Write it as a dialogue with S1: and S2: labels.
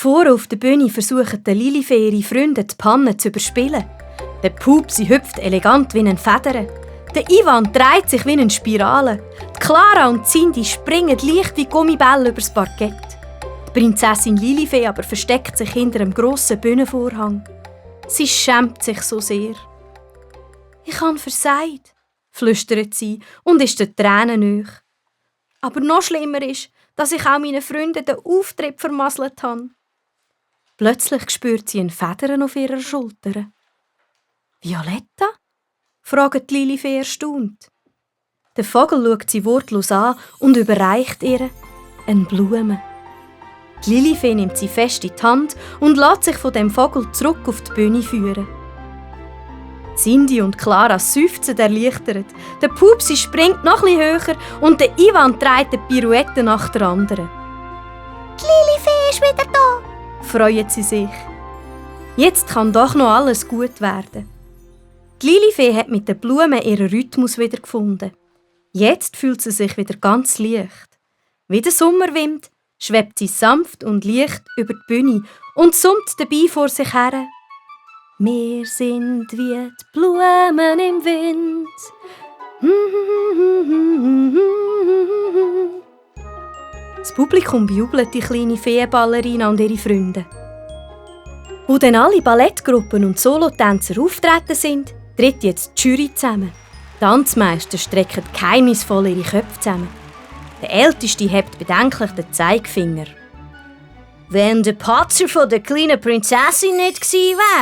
S1: Vorne auf der Bühne versuchen die Lilifee ihre Freunde die Panne zu überspielen. Der Pupsi hüpft elegant wie ein Federn. Der Ivan dreht sich wie eine Spirale. Die Clara und Cindy springen leicht wie Gummibälle übers Parkett. Die Prinzessin Lilifee aber versteckt sich hinter einem grossen Bühnenvorhang. Sie schämt sich so sehr. «Ich habe versagt», flüstert sie und ist den Tränen nahe. Aber noch schlimmer ist, dass ich auch meinen Freunden den Auftritt vermasselt habe. Plötzlich spürt sie ein Federn auf ihrer Schulter. «Violetta?» fragt Lilifee erstaunt. Der Vogel schaut sie wortlos an und überreicht ihr eine Blume. Die Lilifee nimmt sie fest in die Hand und lässt sich von dem Vogel zurück auf die Bühne führen. Cindy und Clara seufzen erleichtert. Der Pupsi springt noch etwas höher und der Ivan dreht eine Pirouette nach der anderen. «Die Lilifee ist wieder da!» freuen sie sich. Jetzt kann doch noch alles gut werden. Die Lilifee hat mit den Blumen ihren Rhythmus wiedergefunden. Jetzt fühlt sie sich wieder ganz leicht. Wie der Sommerwind schwebt sie sanft und leicht über die Bühne und summt dabei vor sich her. Wir sind wie die Blumen im Wind. Das Publikum bejubelt die kleine Feenballerina und ihre Freunde. Wo dann alle Ballettgruppen und Solotänzer auftreten sind, tritt jetzt die Jury zusammen. Die Tanzmeister strecken geheimnisvoll ihre Köpfe zusammen. Der Älteste hebt bedenklich den Zeigefinger. «Wenn der Patzer von der kleinen Prinzessin nicht gewesen wäre,